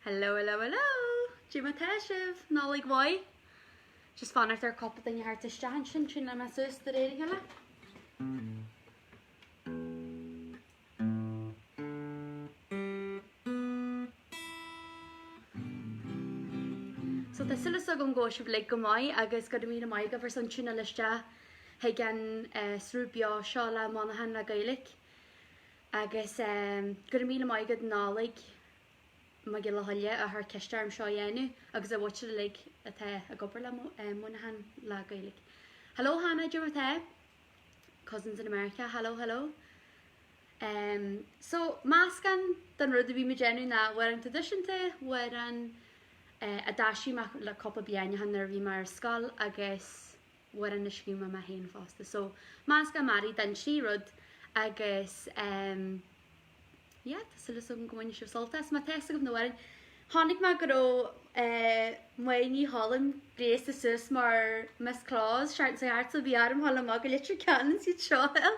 Hello hello hello! Cad é mar tá sibh? Nollaig mhaith! Just fanacht ar cúpla duine a theacht isteach ansin, tiúnáil mé suas de réir a chéile. So tá súil agam go bhfuil sibh uilig go maith agus go raibh míle maith agaibh ar son tiúnáil isteach chuig an sruth beo seo le Monaghan le Gaeilge agus go raibh míle maith agat Nollaig Mac Giolla Thuile a chuir ceist orm seo a dhéanamh agus a mhuintir uilig atá ag obair le Monaghan le Gaeilge. Hello Hannah, cad é mar tá? Cousins in America, hello hello. Em, so, meascán den rud a bhí muid déanamh ná amhráin traidisiúnta, amhráin eh, a d'aistrigh mé le cúpla bliain ó shin nuair a bhí mé ar scoil agus amhráin a scríobh mé mé féin fosta. So, meascán mearaí den trí rud agus em, yeah, tá súil agam go mbainfidh sibh sult as. Má tá fhios agaibh na hamhráin, chonaic mé go raibh eh, Máire Ní Cholm gléasta suas mar Miss Claus seachtain seo thart so bhí orm dhul amach go Leitir Ceanainn is iad seo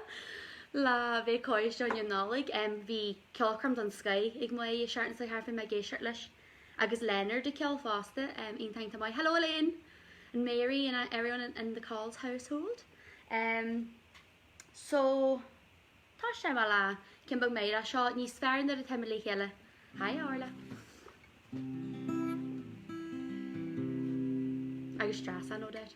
le bheith cóirithe don Nollaig. Em, bhí ceolchoirm den scoth ag Máire seachtain seo thart bhí mé ag éisteacht leis agus Leonard ag ceol fosta, em, iontach iontach maith. Hello Elaine and Mary and everyone in, in the Calls household. Em, so Tá sé mar le ceann beag meidhreach seo níos fearr nuair atá muid le chéile. Hi Orla. Agus Treasa, no doubt.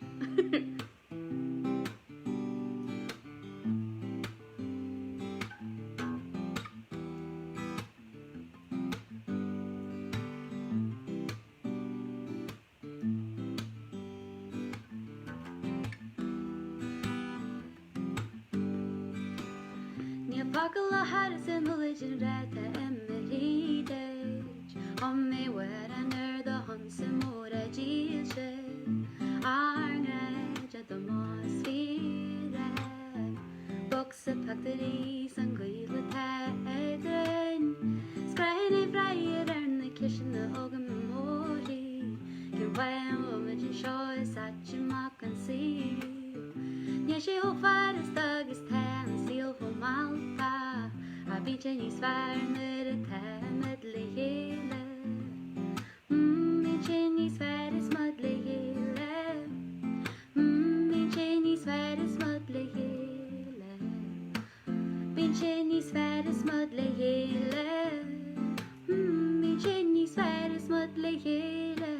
Níl focal le thairis i mo leid an reta i mo thríd Thum mé uair an ar do shon-sa mór a dílse Ár ngreide do más fíor é Bocsa pactairí 's an gaol atá eadrainn Scread an bhradhair ar na ciseanna óga mo mhóraí Cén fáth an bhfuil muid anseo is ait amach an saol Níl sé chomh furasta agus tá an saol chomh mallta Ach bíonn sé níos fearr nuair atá muid le chéile Bíonn sé níos fearr is muid le chéile Bíonn sé níos fearr is muid le chéile Bíonn sé níos fearr is muid le chéile Bíonn sé níos fearr is muid le chéile.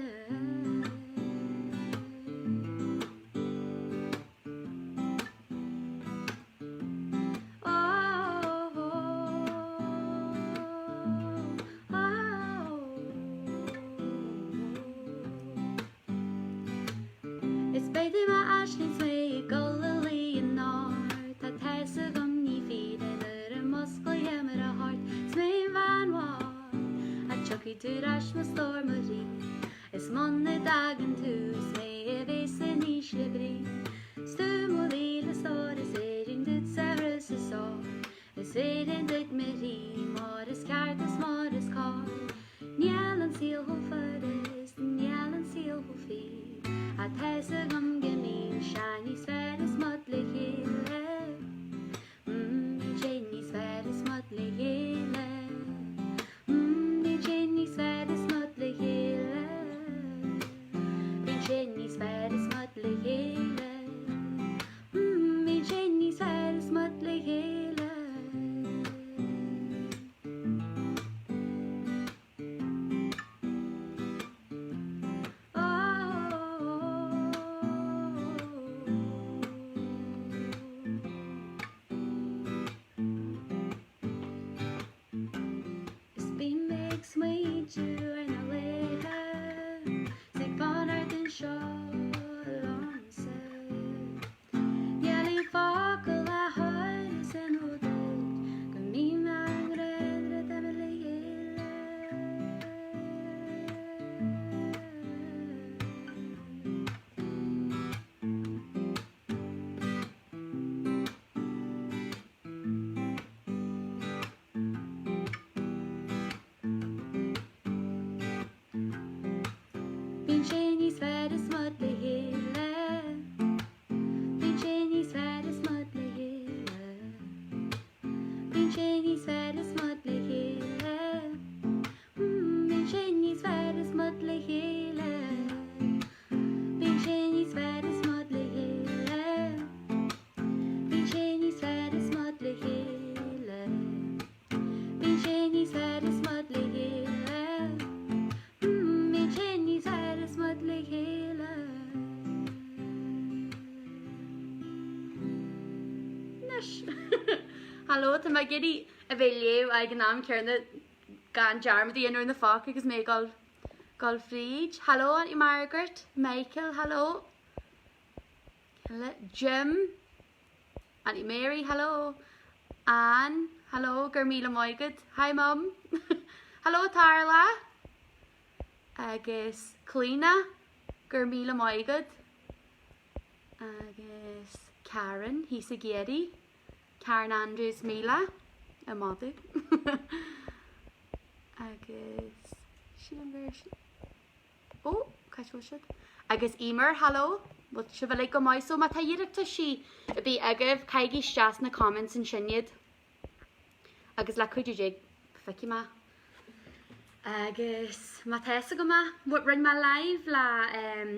Is beidh tú m'aisling 's mé ag dul a luí in ard Tá tá's agam ní fíor é nuair a musclaíomar a thart 'S mé im bhean mhaith a tiocfaidh tú ar ais mo stór mo rí Is muna dtagann tú is mé a bheas in ísle brí 'S tú mo luí le sár is oireann duit saibhreas is ár Is oireann duit mo rí mar is ceart is mar is cóir Níl an saol chomh furast, níl an saol chomh fíor Ach tá's agam go mbíonn sé níos fearr is muid le chéile Bíonn sé níos fearr is muid le chéile Bíonn sé níos fearr is muid le chéile Bíonn sé níos fearr is muid le chéile Bíonn sé níos fearr is muid le chéile. Is bím ag smaointiú ar na laethe 's ag fanacht anseo liomsa. Níl aon focal a chuireas in iúl duit go mbím i ngrá nuair atáimid le chéile. Bíonn sé níos fearr is muid le chéile. Bíonn sé níos fearr is muid le chéile. Bíonn sé níos fearr is muid le chéile. Bíonn sé níos fearr. Hello, tá mé ag iarraidh a bheith ag léamh ag an am céanna gan dearmad a dhéanamh ar na focail agus mé ag dul dul fríd. Hello, Auntie Margaret, Michael, hello. Jim, Auntie Mary, hello. Anne, hello, go raibh míle maith agat. Hi Mum. Hello Tarla. Agus Clíona, go raibh míle maith agat. Agus Karen, thíos i gCiarraí. Karen Andrews Míle i madadh. Agus sílim gur Ó, cá bhfuil siad? Agus Emer, hello. Bhfuil sibh uilig go maith? So má tá iarrataisí ar bith agaibh, caithigí isteach sna comments ansin iad. Agus le cuidiú Dé, feicfidh mé. Agus má tá fhios agam é, rinne mé live le um,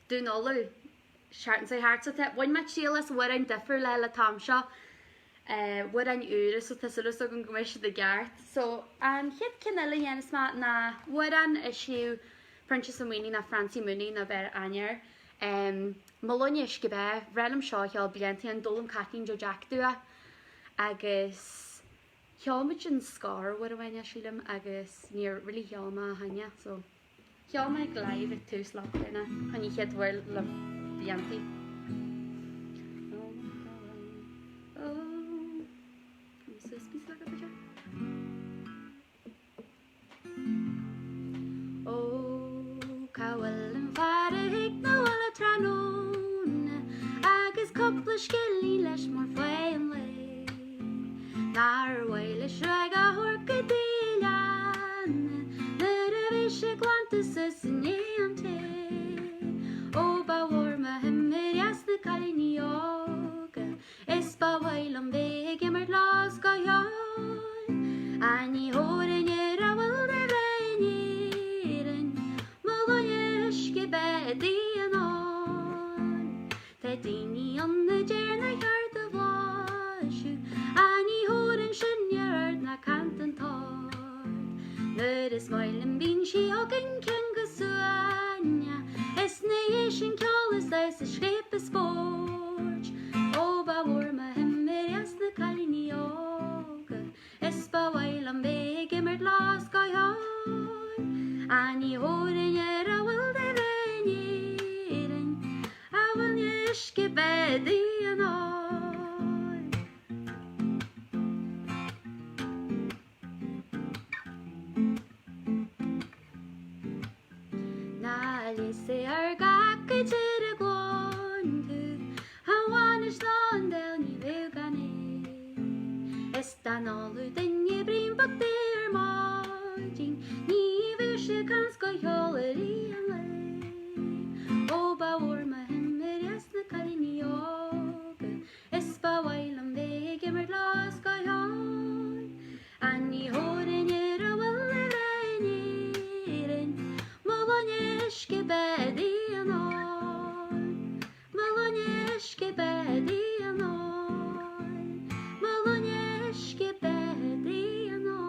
Dún Uladh, seachtain seo thart so tá, bhain mé triail as amhráin difriúla le an t-am seo, amhráin úra so tá súil agam go mbeidh siad i gceart. So an chéad ceann eile a dhéanfas mé ná amhrán a scríobh Proinsias Ó Maonaigh nó Francie Mooney nó beir aithne air. Mo Shloinne Uisce Beatha, bhreá liom seo a cheol blianta ó shin, d'fhoghlaim Caitlín Joe Jack domh é agus cheol muid an scór uair amháin é sílim agus níor really cheol mé ó shin é so. Cheol mé ag live ag tús lockdown é, chun an chéad uair le blianta. Ó, cá bhfuil an fear a thig 'na bhaile tráthnóna agus cúpla scilling leis mar pháigh an lae? Nár mhaith leis ruaig a thabhairt go dtí a leanna nuair a bheidh sé glanta suas i ndiaidh an tae? Ó ba mhór mo shuim i rás na cailíní óga is ba mhaith liom bheith ag imirt leo scoth cheoil. Ach ní thabharfainn ar a bhfuil de bhreith in Éirinn mo ghloine uisce beatha i dtaobh an óil. Tá daoine ann a deir nár cheart a bhlaiseadh, ach ní thabharfainn sin ar aird ná caint den tsórt. Nuair is maith liom bíonn sí chugainn ciúin go suaimhneach, is ina dhiaidh sin ceol is damhsa is scléip is spóirt. Ó ba mhór mo shuim i rás na cailíní óga, Is ba mhaith liom bheith ag imirt leo scoth cheoil. Ach ní thabharfainn ar a bhfuil de bhreith in Éirinn mo ghloine uisce beatha i dtaobh an óil. Ná leigheasfaidh ár gcac i dtír a glóin tú, An bhainis ná an béal ní bheadh gan é. Is dá n-óladh duine braon beag de ar maidin, Ní bheadh sé ag caint scoth cheoil i rith an lae. Ó ba mhór mo shuim i rás na cailíní óga, Is ba mhaith liom bheith ag imirt leo scoth cheoil. Ach ní thabharfainn ar a bhfuil de bhreith in Éirinn mo ghloine uisce beatha i dtaobh an óil. Mo ghloine uisce beatha i dtaobh an óil. Mo ghloine uisce beatha i dtaobh an óil.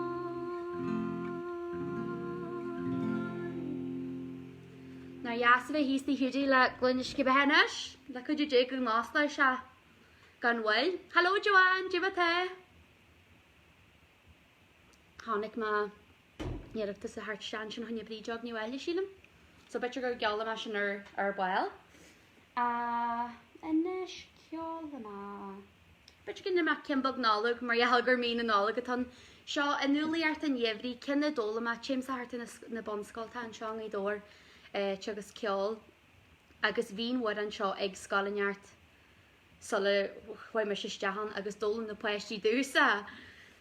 Nár dheas a bheith thíos tigh Hiúdaí le gloine uisce beatha anois, le cuidiú Dé go n-osclóidh sé gan mhoill. Hello Joanne, cad é mar tá? Chonaic mé iarratas a thabhairt isteach ansin choinne brídeog ní bhaile, sílim. So b'fhéidir go gceolfaidh mé sin ar ar ball. Anois ceolfaidh mé. B'fhéidir go ndéanfaidh mé ceann beag Nollag mar gheall gur mí na Nollag atá ann. Seo In Umhlaíocht an Gheimhridh, ceann a d'fhoghlaim mé, téimse thart ar na bunscoltacha anseo i nGaoth Dobhair ag teagasc ceoil agus bhí an amhrán seo ag scoil inteacht sula chuaigh mise isteach ann agus d'fhoghlaim na páistí domhsa.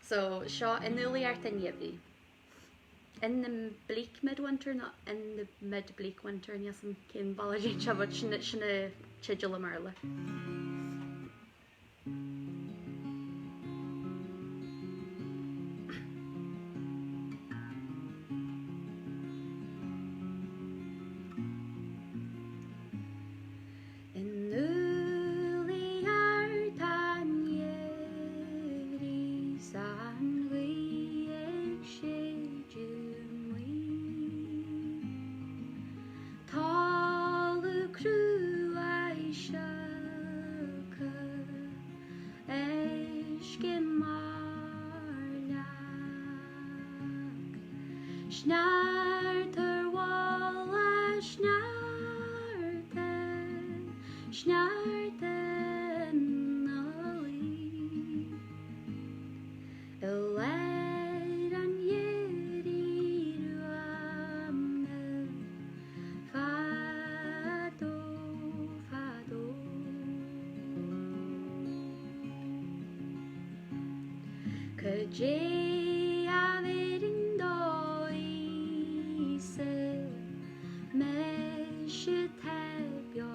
So, seo In Umhlaíocht an Gheimhridh. In the bleak midwinter nó in the mid bleak winter níl 'fhios a'm cén bealach a dtéann sé but sin sin an teideal i mBéarla. In umhlaíocht an gheimhridh 's an ghaoth ag séideadh maoth, Talamh crua iseal. Sneart ar mhála sneachta, sneachta na Laoi. I lár an gheimhridh ruaime fadó fadó. Cad é a bhéarfainn do Íosa, mise 'tá beo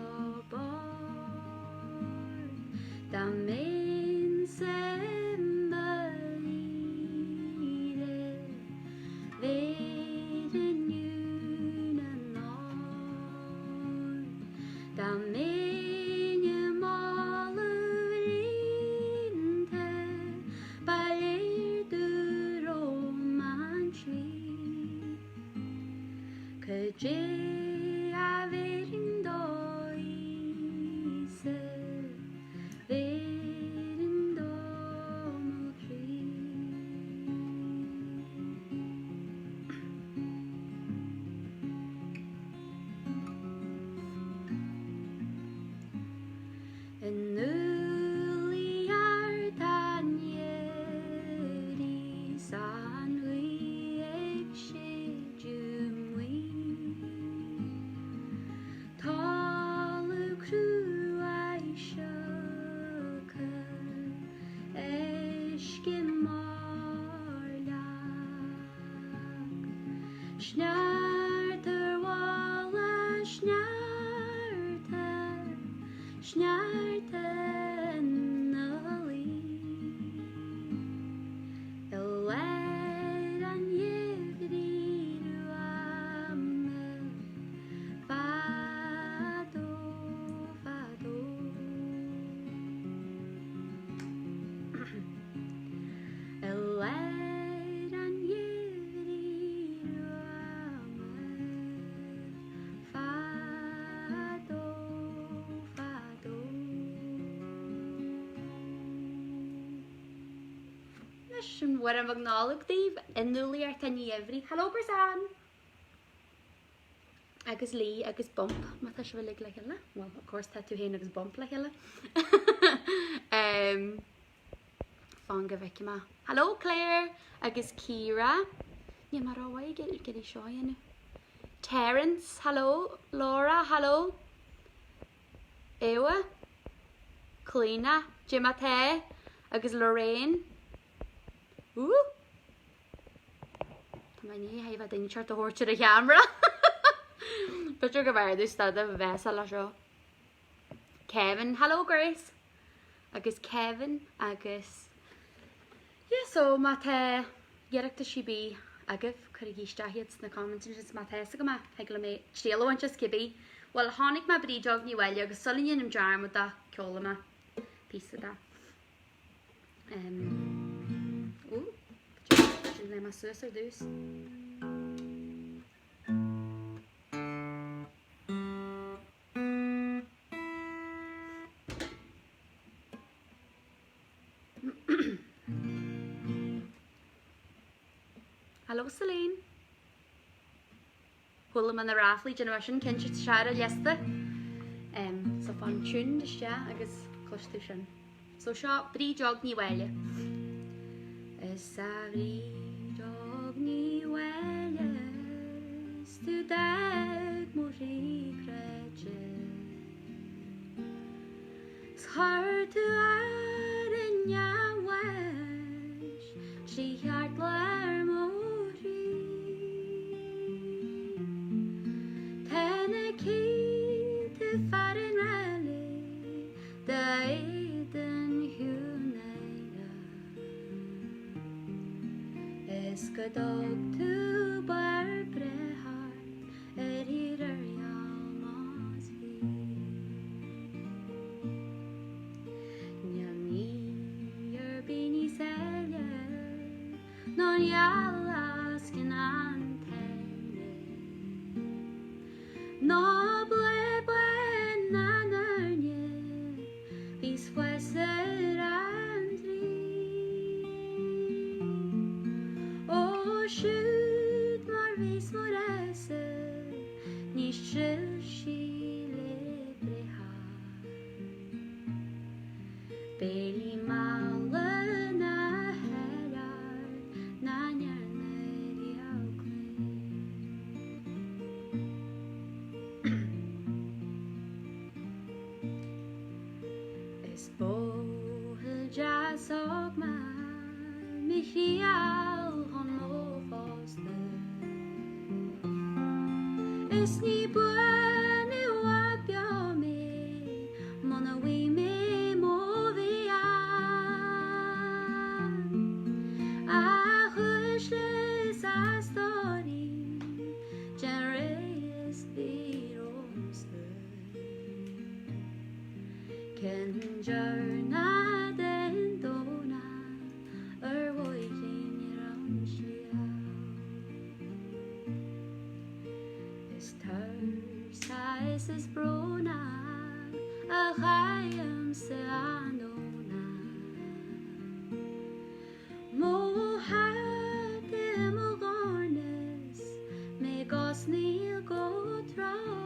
bocht, dá mbeinnse i mo aoire, bhéarfainn Dún an Óir, dá mbeinn i m'ollamh léannta, ba léir domh romham an tslí. Cad é a bhéarfainn do Íosa, bhéarfainn dó mo chroí. I ndúlaí-ard an gheimhridh 's an ghaoth ag séideadh maoth, Talamh cruaidh sioctha, uisce mear leac. Sneachta ar mhála sneachta, sneachta na Laoi. I lár an gheimhridh ruaime fadó fadó. I lár an gheimhridh ruaime fadó fadó. Anois an Mhuire Mhag Nollag daoibh i ndúlaíocht an gheimhridh. Hello Brazan! Agus Lee agus Bump má tá sibh uilig le chéile. Well, of course tá tú féin agus Bump le chéile. um, Fan go bhfeicfidh mé. Hello Claire agus Ciara. Níl mé rómhaith ag iarraidh seo a dhéanamh. Terence, hello. Laura, hello. Ewa. Clíona, cad é mar tá agus Lorraine. Ooh! Tá mé i ndiaidh a bheith duine inteacht a thabhairt ar an cheamara. B'fhéidir go mb'fhearr domh stad a bheith le seo. Kevin, hello Grace! Agus Kevin agus yeah so má tá iarratais ar bith agaibh cuirigí isteach iad sna comments ansin má tá fhios agam é thig liom é triail a bhaint as cibé. Bhuel chonaic mé Brídeog Ní Mháille agus sula ndéanaim dearmad de ceolfaidh mé píosa de. Um, ooh, sin le mé suas ar dtús. Hello Celine. Chuala mé na ráflaí déanamh é sin cinnte tá sé ar an liosta. Um, so fan tuned isteach agus cloisfidh tú sin. So seo Brídeog Ní Mháille. Is a Bhrídeog Ní Mháille 's tú d'fhág mo chroí cráite 'S chuir tú ar an neamhbháis trí cheartlár mo chroí. Tá na céadta fear i ngrá léi dá éadan chiúin Is go dtug tú barr breithe ort ar thír Oirghiall más bhí. Níl ní ar bith níos áille ná an ghealach os cionn an tsáile. Ná bláth bán an airne bhíos fás ar an dtraí. Ó siúd mar thriall chun mo phósta. Is ní buan i bhfad beo mé muna bhfaighidh mé mo bhean. A chuaisle is a stóirín, déan réidh is bí romhamsa. Cionn deireanach den Domhnach ar bhóithrín an tsléibhe. Is tuirseach is is brónach a chaithimse an Domhnach. Mo hat i mo dhorn is mé ag osnaíl go trom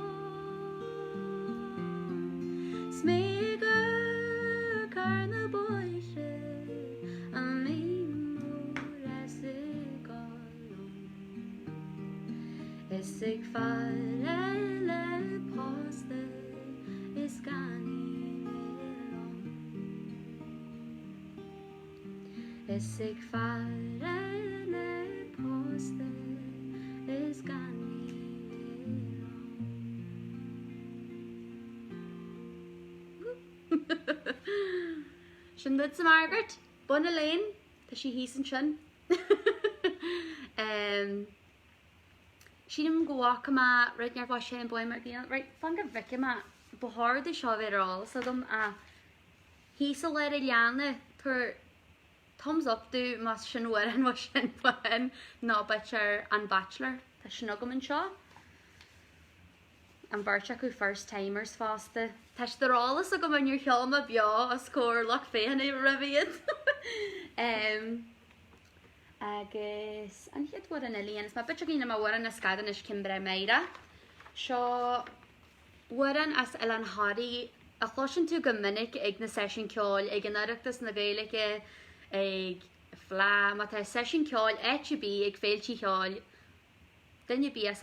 'S mé ag amharc ar na bóithre a mbím mo dhreasadh liom Is ag faire le pósta is gan aoinne liom. Is ag faire le pósta is gan aoinne liom. Sin duitse Margaret, Bun Elaine, tá sí thíos ansin. Sílim go bhfaca mé rud neart mhaith sin boy mar gheall, right, fan go bhfeicfidh mé, ba chóir domh seo a bheith ar eolas agam ach Thíos i lár an leanna, tabhair thumbs up domh más sin amhrán mar sin bhuel nó b'fhéidir an Bachelor, tá sin agam anseo. An bheirt acu first timers fosta. Tá siad ar eolas agam ar níor cheol mé beo os comhair lucht féachana roimhe iad. Agus an chéad amhrán eile a dhéanfas mé, b'fhéidir go ndéanfaidh mé amhrán na scadán is cinn breá meidhreach. Seo Amhrán as Oileán Thoraí a chloiseann tú go minic ag na seisiúin ceoil, ag an Oireachtas na Gaeilge, ag Fleadh, má tá seisiún ceoil áit ar bith, ag féiltí cheoil, duine ar bith as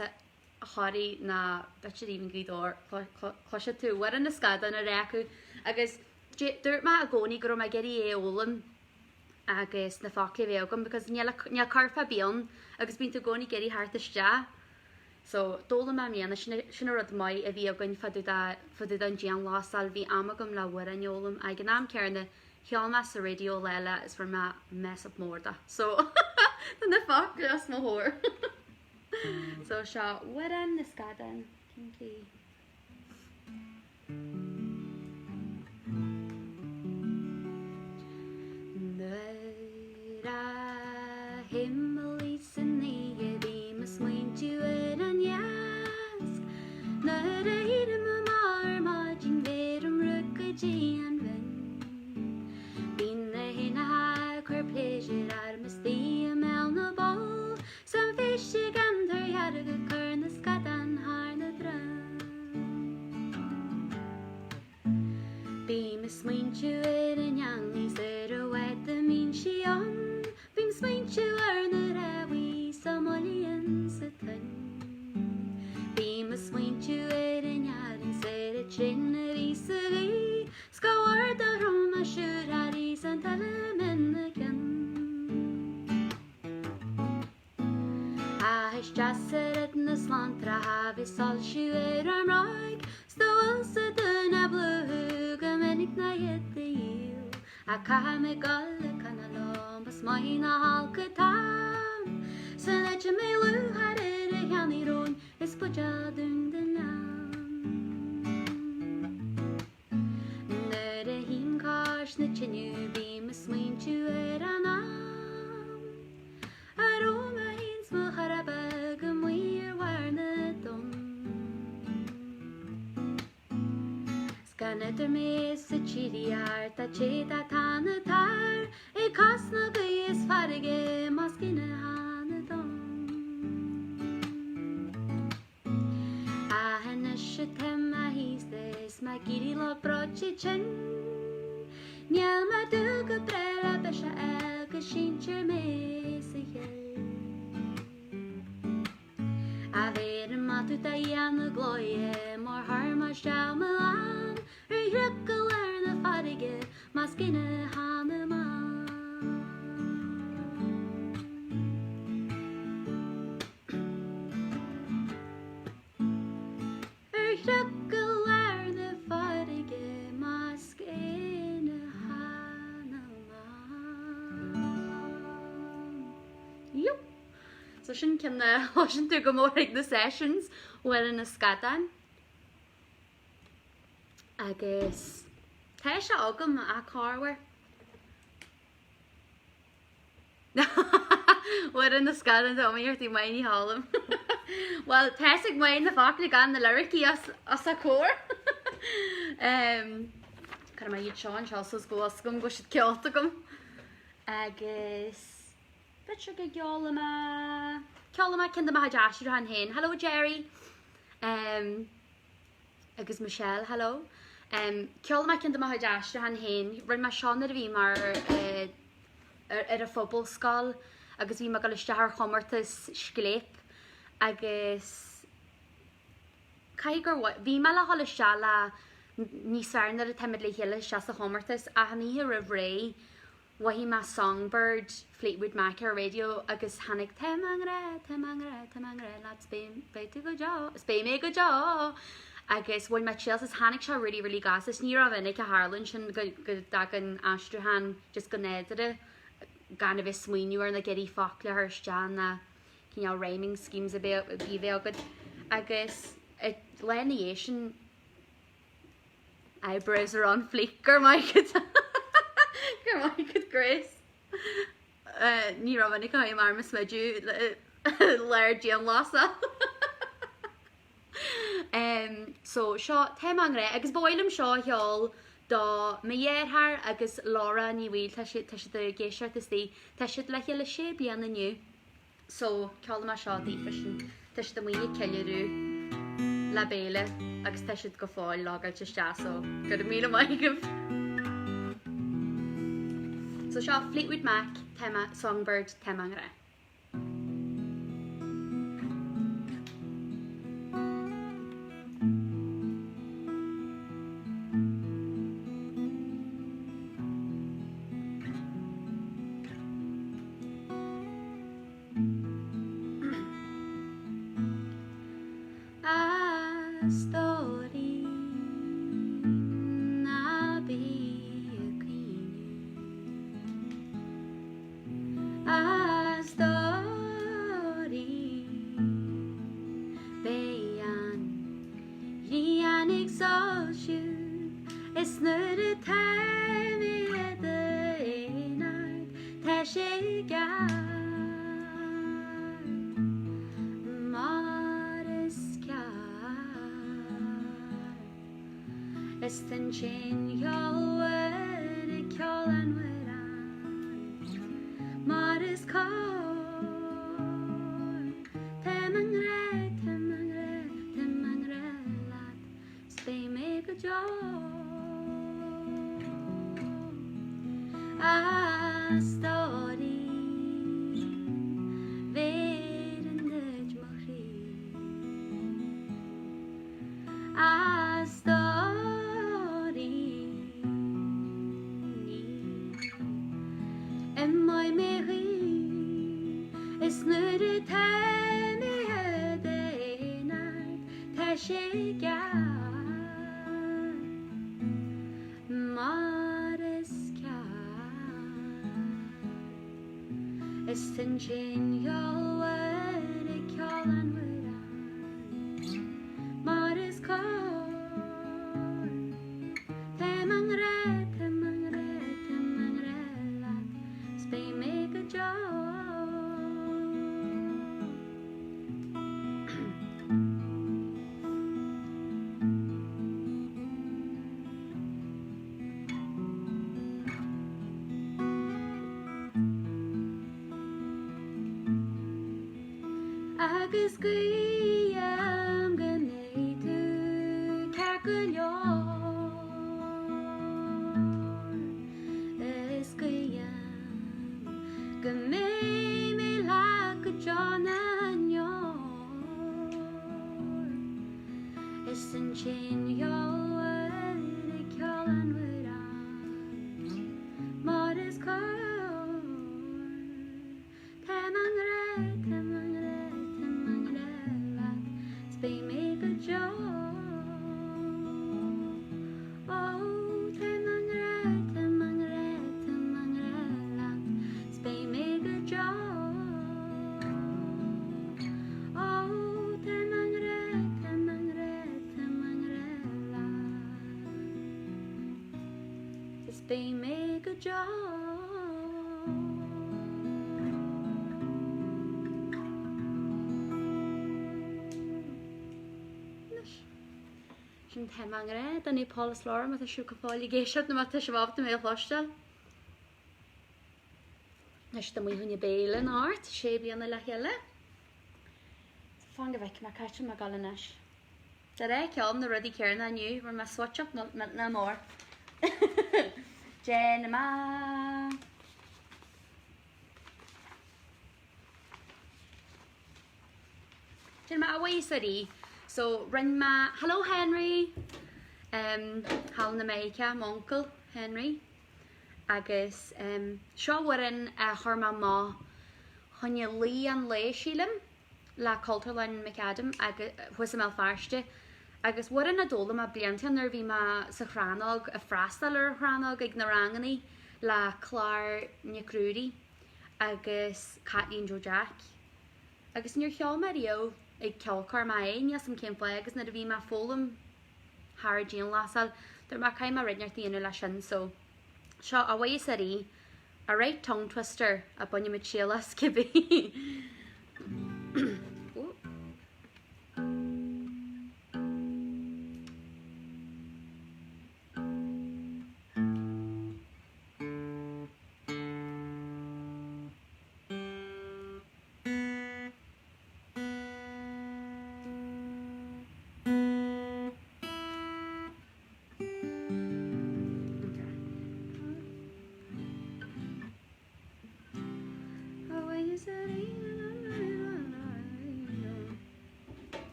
Thoraí nó b'fhéidir even Gaoth Dobhair, cloisfidh tú Amhrán na Scadán á rá acu. Agus dúirt mé i gcónaí go raibh mé ag iarraidh é a fhoghlaim agus na focla a bheith agam because níl curfá ar bith ann agus bíonn tú i gcónaí ag iarraidh theacht isteach. So, d'fhoghlaim mé i mbliana, sin, sin an rud maith a bhí againn fá dtaobh de, fá dtaobh den dianghlasáil, bhí am agam le amhráin a fhoghlaim. Ag an am céanna, cheol mé sa raidió lá eile is rinne mé mess up mór de. So, tá na focla os mo chomhair. So, seo Amhrán na Scadán, cén chaoi? Nuair a himlí san oíche bím ag smaointiú ar an iasc Nuair a éirím amach ar maidin bheirim rud go dtí an bhinn Bíonn na héanacha ag cur pléisiúir orm istigh i mbéal na bpoll 'S an phéist ag an Toirdhearg ag cur na scadán thar na droim. Bím ag smaointiú ar an eangaí 's ar an bhád a mbíonn sí ann, Bím ag smaointiú ar na rámhaí 's a mbuailíonn sa toinn. Bím ag smaointiú ar an fhearthainn 's ar an traein a bhí sa ghaoth, 's go ard a throm a siúrthaí 's an tuile ina cionn. Ach is deas oiread na slántracha a bheith soilsiú ar ár mbráigh, 's dá bhfuil-sa dúinn a bhlúthú go minic ná iad a dhíol. Ach caithfidh mé dul ag coinneáil liom, is maith ná holc an t-am. San áit a mbeidh lúcháir ar a cheannaí romhainn is buidéal dúinn den leann. Nuair a shuím cois na tineadh bím ag smaointiú ar an am a raibh mé féin 's mo chara beag amuigh ar bharr na dtonn. 'S gan idir mé is an tSíriar dá té dá tá na tar ag cos na gaoithe is farraige más gine thá na dom. Ach anois atá mé aosta is mé ag éirí lách breoite tinn, Níl mé ag dúil go breá le biseach a fháil go seinntear mé sa chill. A bheirim maith tú do dhéanamh glóire mar chuir mé isteach mo lán ar shroich go lár na farraige más gine thá na mban. Yup! So sin ceann a chloiseann tú go mór ag na sessions, Mháire na Scadán. Agus tá sé agam a corruair. Mháire na Scadán tá mé ar tí Maigh Ní Thalam. Bhuel, tá fhios ag Maigh na focla gan na liricí os a comhair. Cuirfidh mé iad seo anseo so go bhfuil fhios agam go bhfuil siad ceolta agam. Agus b'fhéidir go gceolfaidh mé, ceolfaidh mé ceann de mo chuid aistriúchán féin. Hello Jerry! Um, agus Michelle, hello. Um, ceolfaidh mé ceann de mo chuid aistriúchán féin. Rinne mé seo nuair a bhí mé uh, ar, ar an phobalscoil agus bhí mé ag dul isteach ar chomórtas Scléip agus caithfidh gur mhaith, bhí mé le dhul isteach le níos fearr nuair atáimid le chéile isteach sa chomórtas ach an oíche roimh ré Mhothaigh mé Songbird, Fleetwood Mac ar an raidió agus tháinig Tá mé i ngrá, tá mé i ngrá, tá mé i ngrá leat 's beidh tú go deo, 's beidh mé go deo agus bhain mé triail as is tháinig sé really really gasta is ní rómhinic a tharlaíonn sin go go dtagann aistriúchán just go nádúrtha gan a bheith smaoineamh air ná ag iarraidh focla a chur isteach ná cineál rhyming schemes a bheith a bheith agat agus lá ina dhiaidh sin Eyebrows are on fleek, go raibh maith agat. Go raibh maith agat Grace. Ní rómhinic a théim orm ag smideadh lár dianghlasáil. So seo Tá mé i ngrá agus ba mhaith liom seo a cheol do mo dheartháir agus Laura Ní Bhaoill, tá siad tá siad ag éisteacht istigh, tá siad le chéile sé bliana inniu. So, ceolfaidh mé seo daofa sin. Tá siad amuigh ag ceiliúradh le béile agus tá siad go fóill logáilte isteach so go raibh míle maith agaibh. So seo Fleetwood Mac, Tá mé, Songbird, Tá mé i ngrá. A stóirín, ná bí ag caoineadh. A stóirín, beidh an ghrian ag soilsiú is nuair atá mé i d'aonar tá sé geal mar is ceart. Is ansin gheobhair ag ceol an amhráin mar is cóir. Tá mé i ngrá, tá mé i ngrá, tá mé i ngrá leat, 's beidh mé go deo. A stóirín, bheireann duit mo chroí. A stóirín, ní imeoidh mé choíche, is nuair atá mé i d'aonar, tá sé geal mar is ceart. Is ansin gheobhair ag ceol an amhráin mar is cóir. Tá mé i ngrá, tá mé i ngrá, tá mé i ngrá leat, 's beidh mé go deo. Agus guím go mbeidh tú ceart go leor Is guím go mbeidh mé leat go deo na ndeor Is ansin gheobhair ag ceol an amhráin mar is cóir. Tá mé i ngrá, tá mé i ngrá, tá mé i ngrá leat, deo. Anois, sin Tá Mé i nGrá do Naomh Pól is Laura má tá sibh go fóill ag éisteacht nó má tá sibh ábalta mé a chloisteáil. Anois tá muid chun béile anocht, sé bliana le chéile. Fan go bhfeicfidh mé cá háit a bhfuil mé ag dul anois. De réir ceann na rudaí céanna inniu, bhfuil mé suaiteach nó millteanach mór. Déanfaidh mé. Déanfaidh mé Away is a Rí. So, rinne mé, Hello Henry! Um, thall in Meiriceá, m'uncail Henry. Agus um, seo amhrán a chuir mé amach choinne luí an lae, sílim, le Cultúrlann McAdam agus, thuas i mBéal Feirste. Agus amhrán a d'fhoghlaim mé blianta nuair a bhí mé sa Chrannóg, ag freastal ar an Chrannóg ag na rangannaí le Clár Nic Ruairí agus Caitlín Joe Jack. Agus níor cheol mé riamh ag ceolchoirm é, níl 'fhios a'm cén fáth, agus nuair a bhí mé ag foghlaim thar an dianghlasáil, dúirt mé caithfidh mé rud inteacht a dhéanamh leis sin, so seo Away is a Rí, a right tongue twister a bainfidh muid triail as cibé.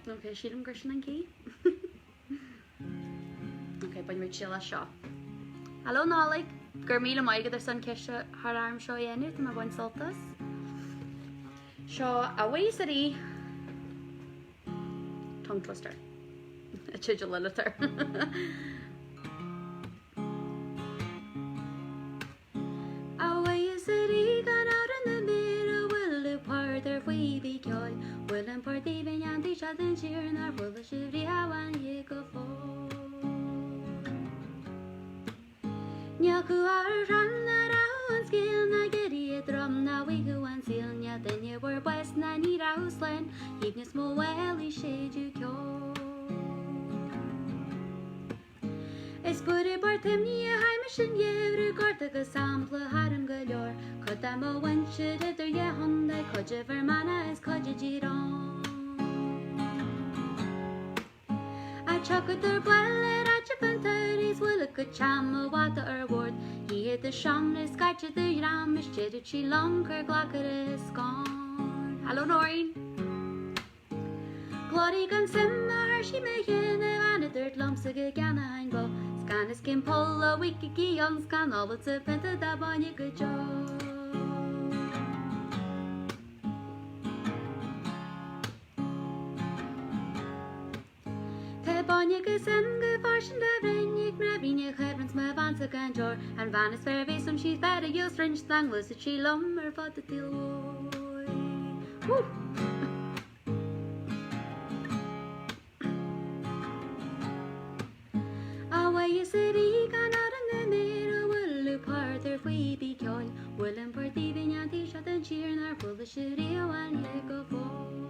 Ok, sílim gur sin an key. Ok, bainfidh muid triail as seo. Hello Nollaig! Go raibh míle maith agat ar son ceist a chur orm seo a dhéanamh, tá mé ag baint sult as. Seo Away is a Rí. Tongue twister. A teideal eile atá air. Away is a Rí gan amhrán na míre bhfuil lúth port ar phíobaí ceoil bhfuil an port aoibhinn an taobh seo den tír nár chuala sibh riamh uainne go fóill. Níl cumha ar chrann ná rath an scéil ná giorria éadrom ná oíche an tsaoil níl duine a bhfuair bás ná ní raibh slán aoibhneas mo bhéil ag séideadh ceoil. Is buaireamh port imní a thaidhmis an gheimhreadh gorta agus sampla tharam go leor cuid de mo mhuintir idir dhá chontae, cuid i bhFear Manach is cuid i dTír Eoghain. A tiocfadar buail ar áiteamh an tsamhraidh is bhfuil a gcuid seama mhata ar bhord, Dhíotha do seomra is scaite do dhream is deireadh sí liom cur glacaire is scáin. Hello Noreen! Glóirí gan suim a thuirsigh mé cheana, bhean a dúirt liomsa go gceannóinn guth, 's gan fhios cén poll a bhí aici ann 's gan ólfadsa pionta dá bainne go deo. Tá bainne agus im go fairsing dá bhroinn ag mná Bhríne Chuibhreann 's mo bheansa gan deor, an bhean is fearr a bhéas liom sí fear a dhíol roinnt dá ngluaisfeadh sí liom ar fud an tsaoil mhóir. Woo! Away is a Rí gan amhrán na méire a bhfuil lúth port ar phíobaí ceoil, bhfuil an port aoibhinn an taobh seo den tír nár chuala sibh riamh uainne go fóill.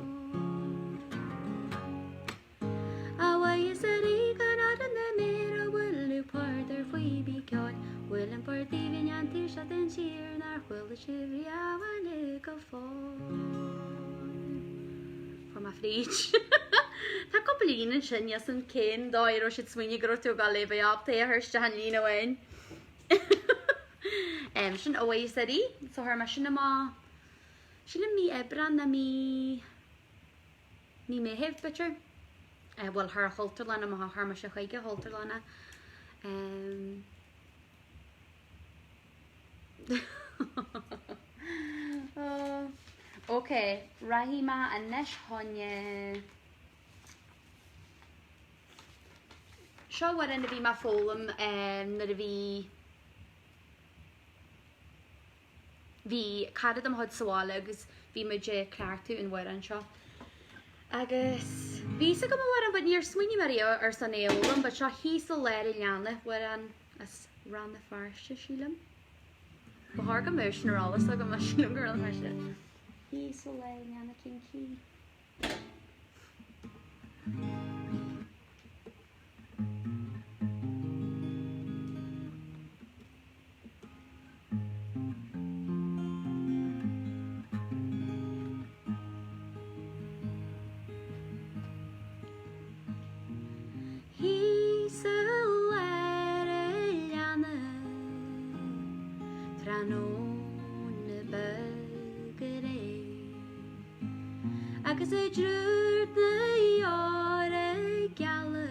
Away is a Rí gan amhrán na méire a bhfuil lúth port ar phíobaí ceoil, bhfuil an port aoibhinn an taobh seo den tír nár chuala sibh riamh uainne go fóill. Fuair mé fríd. Tá cúpla líne ansin, níl 'fhios a'm cén dóigh a raibh siad smaoineamh go raibh tú ag dul é bheith ábalta é a chur isteach in líne amháin. Sin Away is a Rí, so chuir mé sin amach, sílim mí Aibreán nó mí, mí Meitheamh b'fhéidir. Bhuel, chuir an Chultúrlann amach, chuir mise chuig an Chultúrlann é. Ok, rachaidh mé anois chun. Seo amhrán a bhí mé ag foghlaim nuair a bhí bhí cara de mo chuid sa bhaile agus bhí muid ag cleachtadh an amhráin seo. Agus bhí fhios agam an amhrán but níor smaoinigh mé riamh ar son é a fhoghlaim but seo thíos i lár an leanna amhrán as. Rann na Feirste, sílim. Ba chóir go mbeadh sin ar eolas agam ach sílim gur Rann na Feirste. Thíos i lár an leanna cinn cí. Thíos i lár an leanna tráthnóna beag aréir Agus i dtriúr na deora geala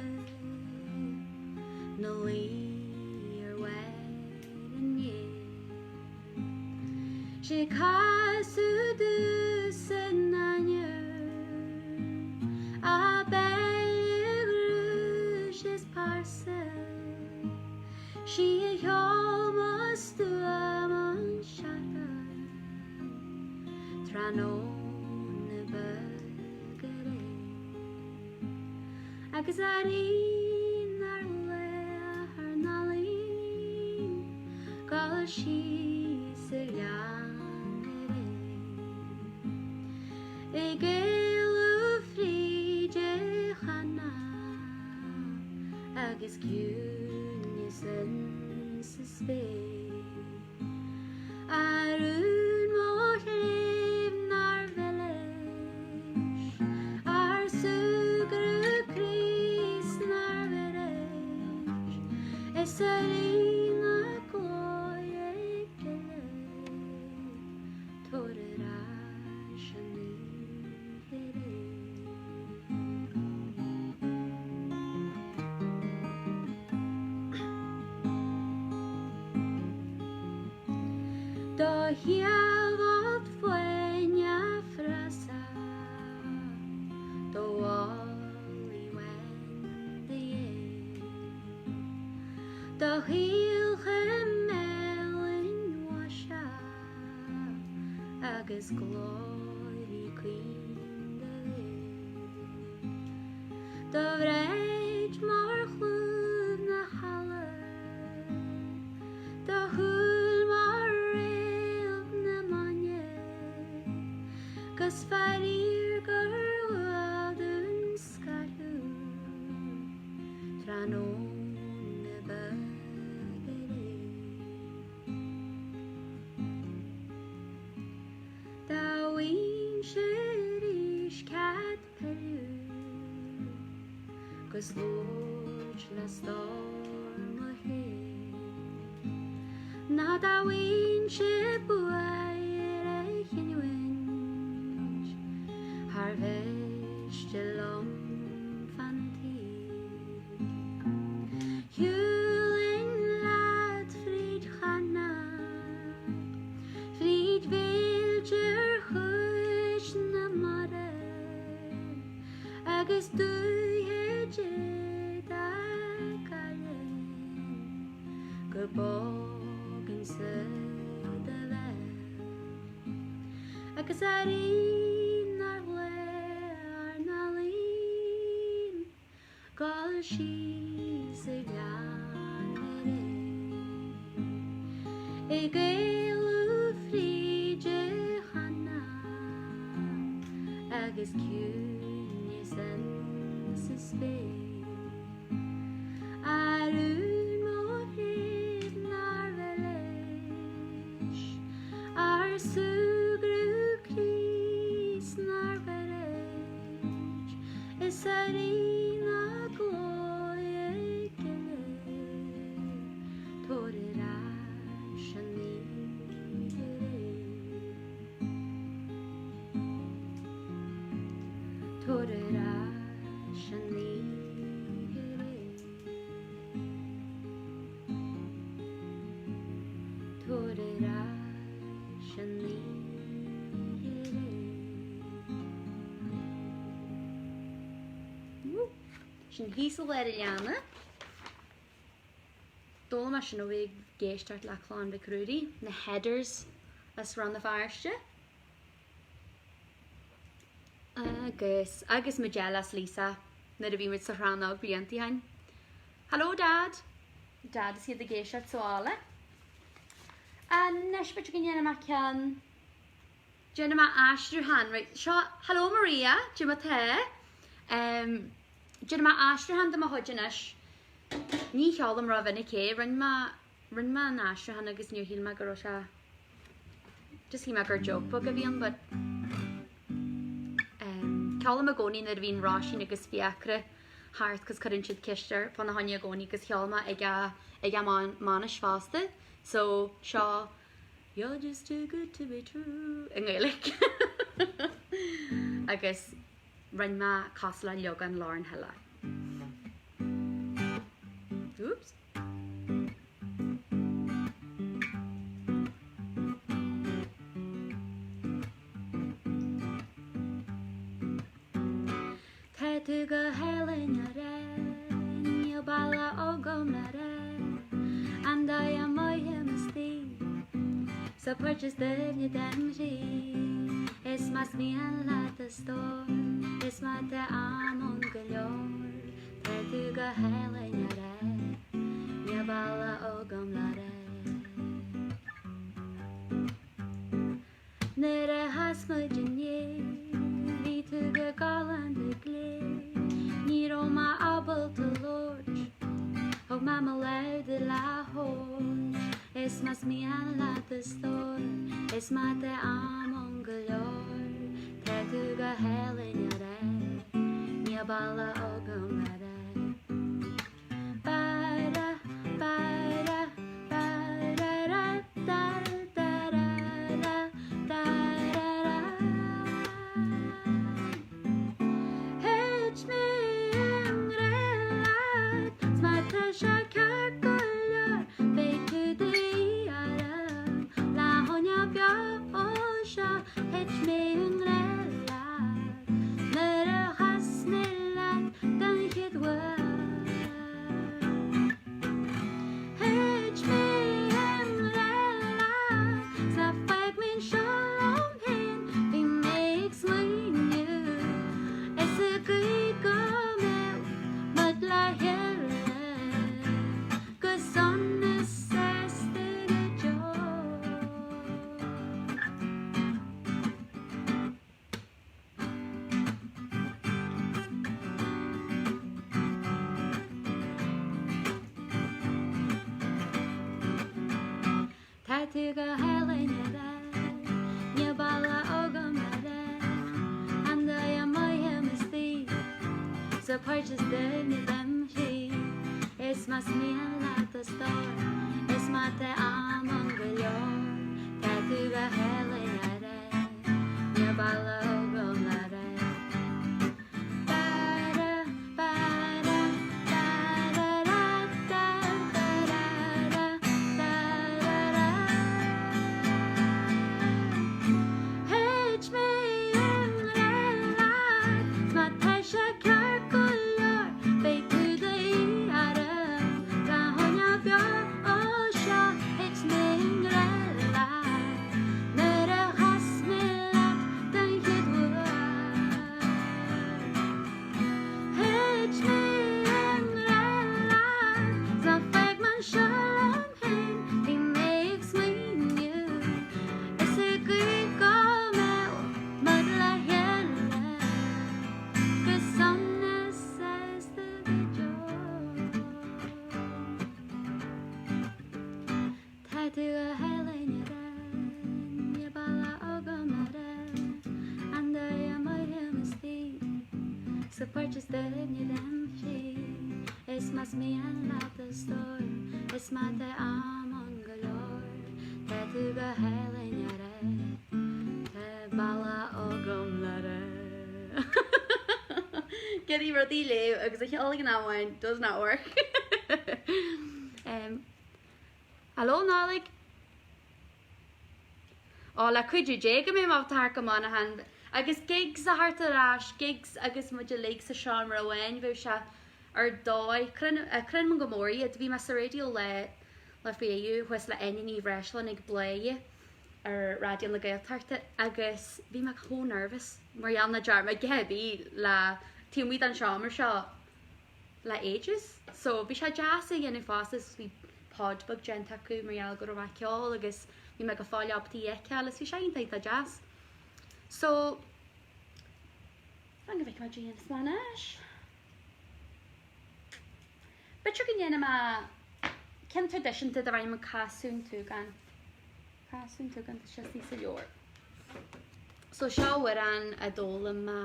'na luí ar bharr an fhéir. 'Sé casadh domhsa an ainnir ab áille drúis is pearsa, 'Sí a sheol mo stuaim an searrach tráthnóna beag aréir. Agus a Rí nár ghlaoigh ár n-ealaín gabháil síos sa ghleann aréir. Ag éalú fríd an channa agus ciúnas insa spéir. A rún mo chléibh nár mhilis, ár súgradh croí 's nár bhris, is a Rí na glóire gile, tabhair ar ais an oíche aréir. Do shiabhód foighne frasa do mhálaí bhain do dhéin. Do shaolcha melainn mhaise agus glóirí caoin do bhéil. Do bhréid mar chlúmh na heala. Do shúil mar réalt na maidne, 'Gus faraor gur luath dúinn scaradh tráthnóna beag aréir. Dá bhfaighinnse arís cead pilleadh 'Gus labhairt le stór mo chéad. Ná dá bhfaighinnse bua ar a chinniúint, Char mhiste liom fán taobh. Shiúlfainn leat fríd channa, Fríd mhéilte ar chois na mara Agus dúiche Dé dá gcaillfinn Go bpógfainnse do bhéal. Agus a Rí nár ghlaoigh ár n-ealaín Gabháil síos sa ghleann aréir. Ag éalú fríd an channa agus ciúnas insa spéir. A rún mo chléibh nár mhilis ár súgradh croí 's nár ghairid. Is a Rí na glóire gile, tabhair ar ais an oíche aréir. Tabhair ar ais an oíche aréir. Tabhair ar ais an oíche aréir. Sin thíos i lár an leanna. D'fhoghlaim mé sin ó bheith ag éisteacht le Clann Mhic Ruairí, na Headers as Rann na Feirste. Agus, agus mo dheil as Lisa nuair a bhí muid sa Chrannóg blianta ó shin. Hello Dad! Dad is iad ag éisteacht sa bhaile. Anois b'fhéidir go ndéanfaidh mé ceann. Déanfaidh mé aistriúchán. Right, seo, hello Maria, cad é mar tá? Um, déanfaidh mé aistriúchán de mo chuid anois. Ní cheolaim rómhinic é, rinne mé, rinne mé an aistriúchán agus níor shíl mé go raibh sé, just shíl mé gur joke beag a bhí ann but um, ceolaim i gcónaí nuair a bhíonn Róisín agus Fiachra thart cos cuireann siad ceist ar fána choinne i gcónaí agus cheol mé ag a ag a mbainis fosta so seo You're just too good to be true i nGaeilge agus rinne mé cosúil le leagan Lauryn Hill é. Oops. Tá tú go hálainn a rá, níl boladh agam le rá, an dóigh a mothaím istigh sa pháirt is doimhne dem chroí. Is más mian leat a stór, is má tá am ann go leor, tá tú go hálainn a rá, níl boladh agam le rá. Nuair a chas muid inné, bhí tú go galánta glé. Ní raibh mé ábalta labhairt, thug mé mo lámh duit le thabhairt. Is más mian leat a stór, is má tá am ann go leor, tá tú go hálainn a rá, níl boladh agam le rá. Thit mé i ngrá leat 's má tá sé ceart go leor beidh tú de dhíth orm le choinneáil beo ó seo Thit mé i ngrá leat nuair a chas mé leat den chéad uair. Thit mé i ngrá leat 's ná fág mé anseo liom féin bhí mé ag smaoineamh is ag guí go mbeadh muid le chéile go sona sásta go deo. Tá tú go hálainn a rá, níl boladh agam le rá, an dóigh a mothaím istigh sa pháirt is doimhne dem chroí, is más mian leat a stór, is má tá am ann go leor, tá tú go hálainn a rá. Níl boladh agam le rá. Ba-ra, ba-ra, ba-ra-ra, da, ba-ra-ra, da-ra-ra. Thit mé i ngrá leat 's má tá sé ceart go leor beidh tú de dhíth orm le choinneáil beo ó seo Thit mé i ngrá leat. Nuair a chas mé leat den chéad uair, Thit mé i ngrá leat 's ná fág mé anseo liom féin, bhí mé ag smaoineamh is ag guí go mbeadh muid le chéile go sona sásta go deo. Tá tú go hálainn a rá, níl boladh agam le rá, an dóigh a mothaím istigh sa pháirt is doimhne dem chroí, is más mian leat a stór, is má tá am ann go leor, tá tú go hálainn a rá, tá boladh agam le rá. Ag iarraidh rudaí a léamh agus a cheol ag an am amháin does not work. Hello Nollaig! Ó, le cuidiú Dé go mbeidh mé ábalta theacht go Monaghan agus gigs a theacht ar ais, gigs agus muid uilig sa seomra amháin, bheadh sé ar dóigh. Cronaim go mór iad. Bhí mé sa raidió lá lá faoi dheireadh thuas le Áine Ní Bhreisleáin ag Bladhaire ar Raidió na Gaeltachta agus bhí mé chomh nervous mar gheall nach ndearna mé a dhath ar bith le taobh amuigh den seomra seo. Le ages. So bhí sé deas a dhéanamh fosta is bhí pod beag déanta acu mar gheall go raibh mé ag ceol agus bhí mé go fóill ábalta í a fheiceáil is bhí sé iontach iontach deas. So fan go bhfeicfidh mé cad a dhéanfas mé anois. B'fhéidir go ndéanfaidh mé ceann traidisiúnta darb ainm Casadh an tSúgáin. Casadh an tSúgáin tá sé sa leabhar. So seo amhrán a d'fhoghlaim mé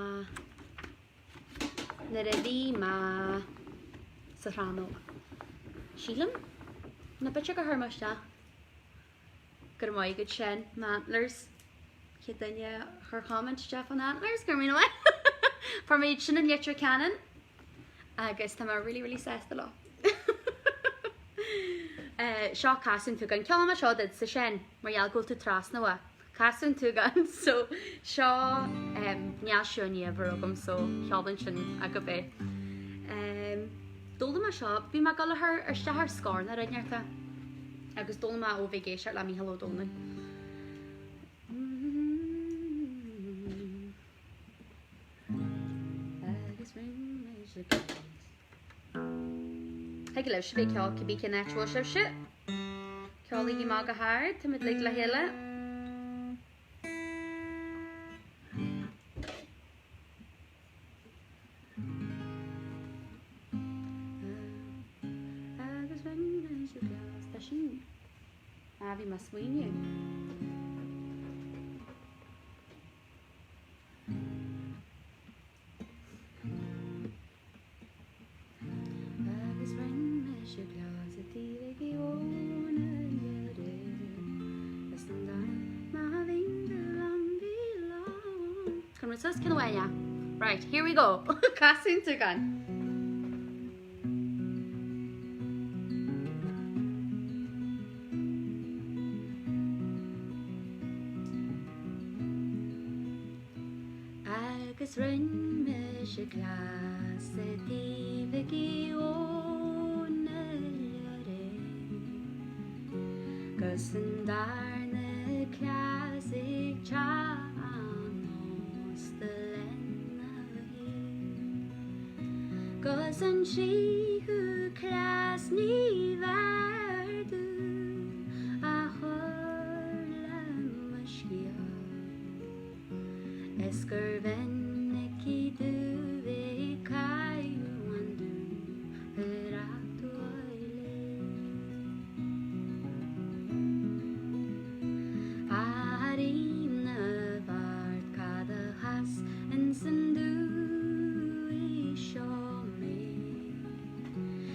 Nuair a bhí mé sa chrannóg. Sílim? Nó b'fhéidir gur chuir mé isteach. Go raibh maith agat sin, na Antlers. Chéad duine a chuir comment isteach fá na Antlers, go raibh míle maith. Fuair mé iad sin in Leitir Ceanainn agus tá mé really really sásta leo. Seo Casadh an tSúgáin. Ceolfaidh mé seo duitse sin mar gheall go bhfuil tú trasna uaidh. Casadh an tSúgáin so seo níl seo in uimhir agam so cheolfainn sin agaibh é. D'fhoghlaim mé seo, bhí mé ag dul a chur isteach ar scor na Rinnearta agus d'fhoghlaim mé ó bheith ag éisteacht le Mícheál Ó Domhnaill. Agus rinne mise cleas. Thig libhse bheith ag ceol cibé cén áit a bhfuil sibhse. Ceolaigí amach go hard, táimid uilig le chéile. Agus rinne mise cleas. Tá sin. Ah, bhí mé ag smaoineamh. Agus rinne mise cleas i dtaobh ag Ióna dheireadh is an dara má bhíonn tú liom bí liom. Cuir muid suas ceann amháin, yeah. Right, here we go. Casadh an tSúgáin. Agus rinne mise cleas i dtaobh ag Ióna dheireadh 'Gus an darna cleas ag teach an ósta lena thaobh 'Gus an tríú cleas ní bhfearr domh a chur le mo scéal. Is gur mhinic domh ag caitheamh an dúthair uaidh A Rí na bhFeart cad a chas ins an dúthaigh seo mé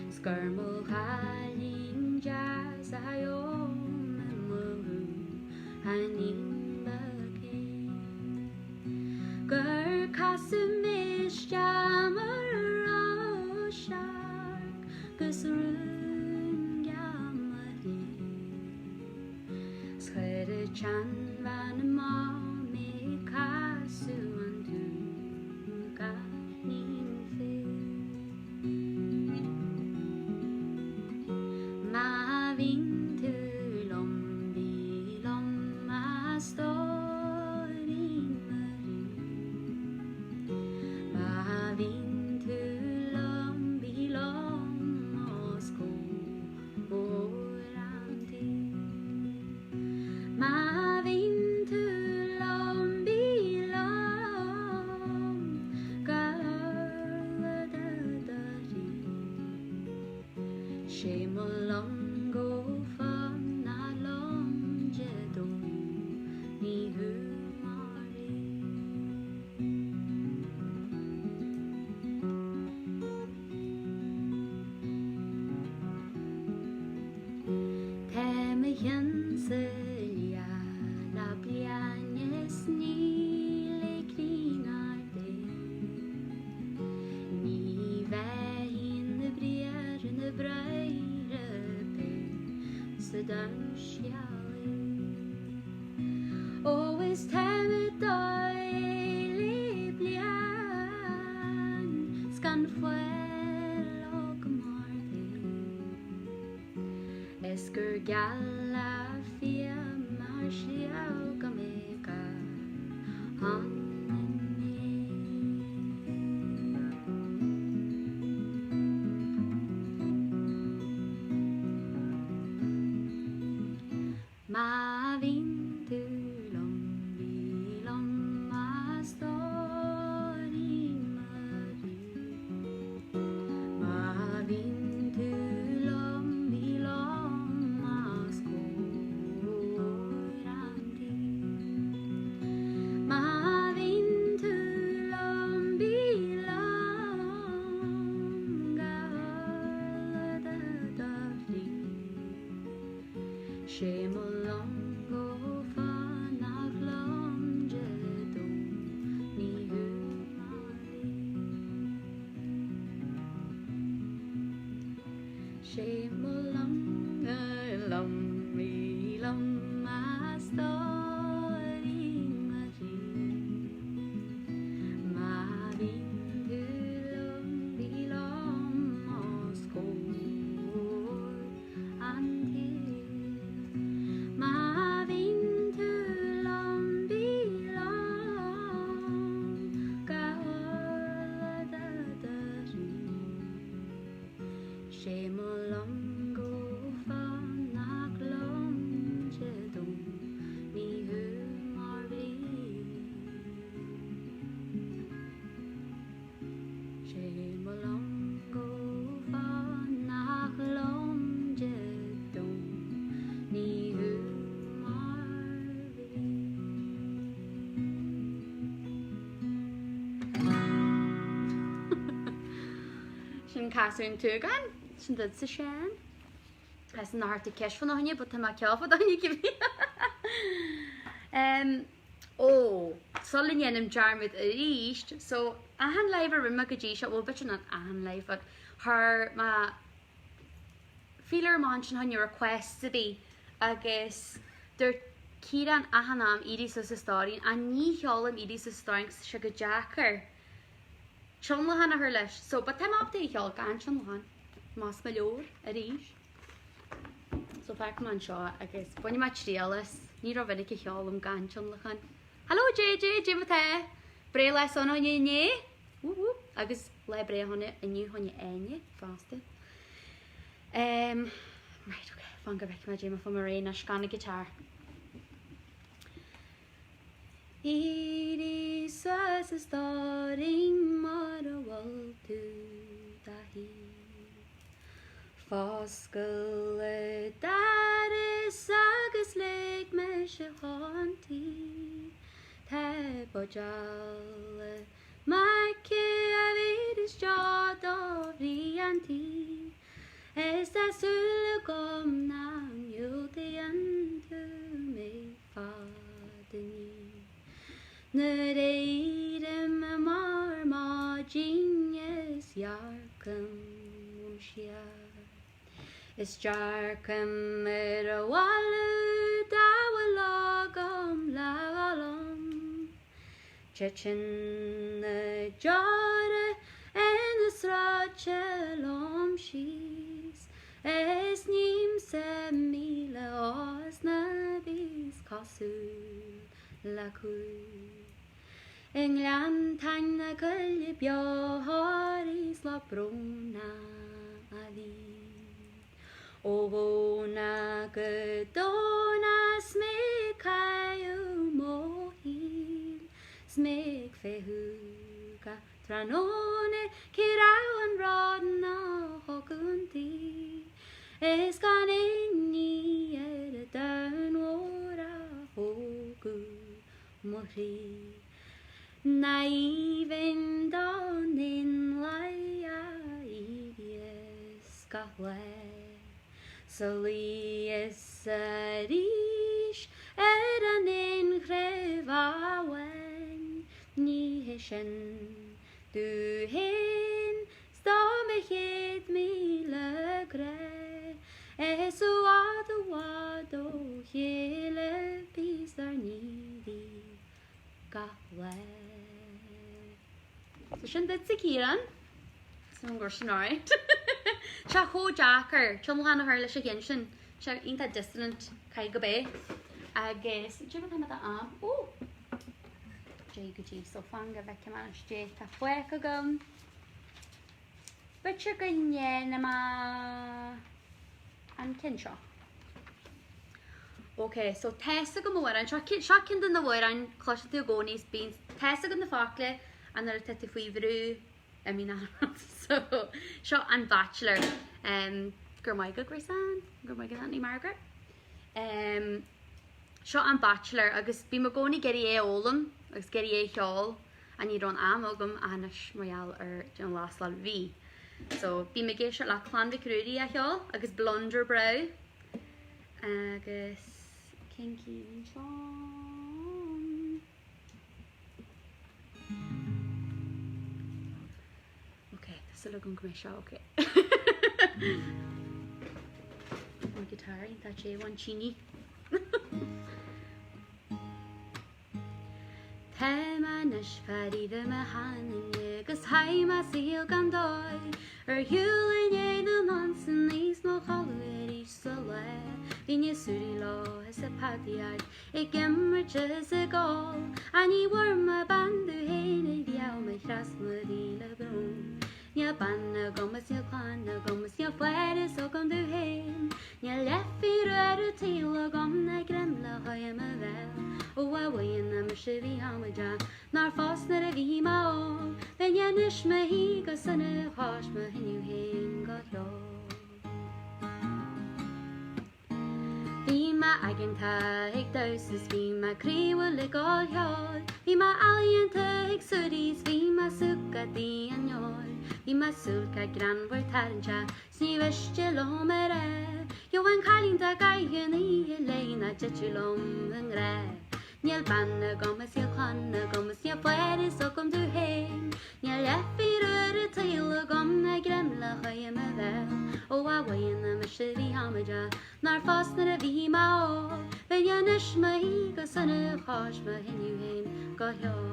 'S gur mo chailín deas a gheobhaidh mé mo Anín beag é gur casadh mé isteach mar a searc 'gus rún geal mo shlí 's chuir an tseanbhean amach mé ag casadh an tsúgáinín fir. Má bhíonn tú liom, bí liom a stóirín mo chroí. Má bhíonn tú liom, bí liom os comhair an tí. Má bhíonn tú liom, bí liom go hurlár do chroí. 'Sé mo long ó fán ná long de dó ní thú mar rí. Tá mo cheannsa liath le bliain is níl ag críon ar bith. Ní bheidh na briathra na bráithre píosa don scéal é. Ó is tá mé dóigh le bliain 's gan fáil agam ar bith. Is gur geal le fia mar shliabh go mbeidh gach ann inné. Sé mo long liom bí liom a stóirín mo chroí. Má bhíonn tú liom bí liom os comhair an tsaoil. Má bhíonn tú liom bí liom go hard do chroí. Sé mo long go fóill nach long de dom ní thú mar bhrí. Sé mo long go fóill nach long de dom ní thú mar bhrí. Sin Casadh an tSúgáin, sin duitse Seán. Is nach ort ceist fá choinne, but tá mé ceol fá choinne cibé. Ó, sula ndéanaim dearmad arís, so achan live a rinne mé go dtí seo, well b'fhéidir not achan live, but chuir mé feeler amach ansin fá choinne requests ar bith agus dúirt Ciarán achan am éirigh suas a stóirín, ach ní cheolaim éirigh suas a stóirín 'cause tá sé go deacair. Tionlacan a chur leis. So, but tá mé ábalta é a cheol gan tionlacan, más mo leor, arís. So, fágfaidh mé anseo agus bainfidh mé triail as. Ní rómhinic a cheolaim gan tionlacan. Hello JJ, cad é mar tá? Breithlá sona fá choinne inné. Whoop whoop. Agus lá breithe shona inniu fá choinne Áine fosta. Um, right, okay, fan go bhfeicfidh mé cad é mar atá mé réidh anois gan an guitar. Éirigh suas a stóirín mura bhfuil tú Daithí. Foscail an doras agus lig mise chun tí. Tá buidéal m'aice a bhéaras deoch do bhrí an tí. Is tá súil agam nach ndiúltaíonn tú mé. fada ní. Nuair a éirím amach ar maidin is dearcaim uaim siar. Is dearcaim ar an bhaile dá bhfuil agam le dhul ann. Titeann na deora ina srutha liom síos Is nímse míle osna bíos cosúil le cú. I ngleanntáin na coille beo is lá brónach a bhí. Ó Dhomhnach go Domhnach 's mé ag caitheamh mo shaoil 's mé ag feitheamh gach Tráthnóna cé raibh an rud ná thógadh an tí is gan aon ní ar an domhan mhór a thógadh mo chroí. Ná aoibhinn don éanlaith a éiríos gach lá. Sa luí is arís ar an aon chraobh amháin, ní hé sin domh féin 's do mo 100,000 grá, is i bhfad i bhfad ó chéile bíos ár n-éirí gach lá. So sin duitse Ciarán. Sin gur sin alright. Tá sé chomh deacair tionlacan a chur leis an cheann sin. Tá sé iontach dissonant, caithfidh go bé. Agus cad é mar atá mé d'am? Ó! Dé go dtí so fan go bhfeicfidh mé anois cad é tá fágtha agam. B'fhéidir go ndéanfaidh mé an ceann seo. Ok, so tá's agam an amhrán seo, seo ceann de na hamhráin cloiseann tú i gcónaí is bíonn tá's agat na focla ach nuair atá tú faoi bhrú imíonn an rud. So seo an Bachelor. Um, go raibh maith agat Grace Ann, go raibh maith agat Auntie Margaret. Um, seo an Bachelor agus bím i gcónaí ag iarraidh é a fhoghlaim agus ag iarraidh é a cheol ach ní raibh an am agam ach anois mar gheall ar you know, Lá Slad bhí. So bím ag éisteacht le Clann Mhic Ruairí á cheol agus Blunder Brow agus cén cinn seo? Ok, tá súil agam go mbeidh seo ok. Guitar iontach te one Tá mé anois fad aoibhe mo sheanduine 'gus chaith mé saol gan dóigh Ar shiúl i ndiaidh na mban san oíche 's mo chodladh arís sa lá Bhí na súirí leo is ag peataíocht ag imirt is ag ól Ach ní bhfuair mé bean domh féin a bheadh mo thrasna mhíle brón Níl bean agam is níl clann agam is níl foighid agam domh féin. Níl leathphian ar an tsaol agam ná greim le haghaidh mo bhéil. Ó a bhuíon mise a bhí amaideach nár phós nuair a bhí mé óg, bheinn anois 'mo shuí go sona chois mo thinidh féin go heol. Bhí mé aigeanta ag damhsa 's bhí mé croíúil ag ól cheoil. Bhí mé ealaíonta ag suirí 's bhí mé súgach di an fheoil. Bhí mé suáilceach greannmhar tarraingteach 's ní mhiste liom a rá. Gheobhainn cailín dá gcaithfinn oíche léi nach dtitfeadh liom i ngrá. Níl bean agam is níl clann agam is níl foighid agam domh féin. Níl leathphian ar an tsaol agam ná greim le haghaidh mo bhéil. Ó a bhuíon mise a bhí amaideach nár phós nuair a bhí mé óg, bheinn anois 'mo shuí go sona chois mo thinidh féin go heol.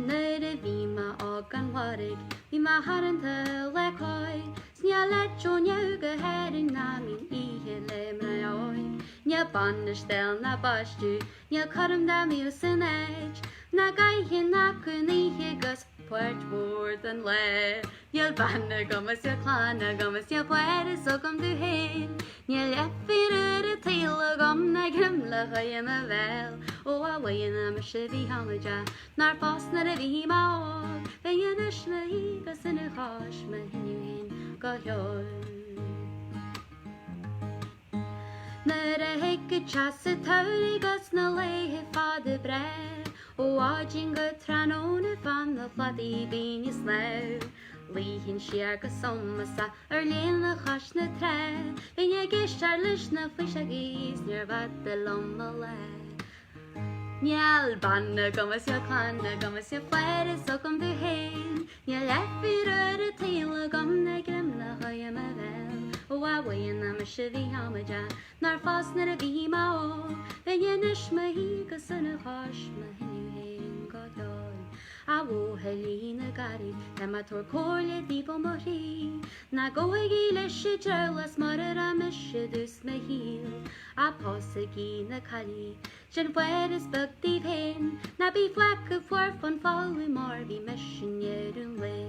Nuair a bhí mé óg gan mhairg, bhí mé tharanta le cóir, 's níl áit ó neamh go hÁrainn nach mbínn oíche le mná óir. Níl bainis béil ná baisteadh, níl cothrom dá mbíodh san áit, nach gcaithfinn achan oíche 'gus páirt mhór den lá. Níl bean agam is níl clann agam is níl foighid agam domh féin. Níl leathphian ar an tsaol agam ná greim le haghaidh mo bhéil. Ó a bhuíon mise a bhí amaideach nár phós nuair a bhí mé óg, bheinn anois 'mo shuí go sona chois mo thinidh féin go heol. Nuair a thiocfadh teas an tsamhraidh 'gus na laethe fada breá, ó mhaidin go tráthnóna fan na cladaí bhínn ag snámh. Luífinn siar go sómasach ar léana chois na trá, bheinn ag éisteacht leis na fuiseogaí 's níorbh fhada liom mo lá. Níl bean agam is níl clann agam is níl foighid agam domh féin. Níl leathphian ar an tsaol agam ná greim le haghaidh mo bhéil. Ó a bhuíon mise a bhí amaideach nár phós nuair a bhí mé óg, bheinn anois 'mo shuí go sona chois mo thinidh féin go heol. A bhuachaillí na gcarad, tá mé ag tabhairt comhairle daoibh ó mo chroí, ná gabhaigí leis an treabhlas mar a raibh mise i dtús mo shaoil. Ach pósaigí na caillí Sin foighid beag daoibh féin, ná bí fágtha fuar fán folamh mar bhí mise i ndeireadh an lae.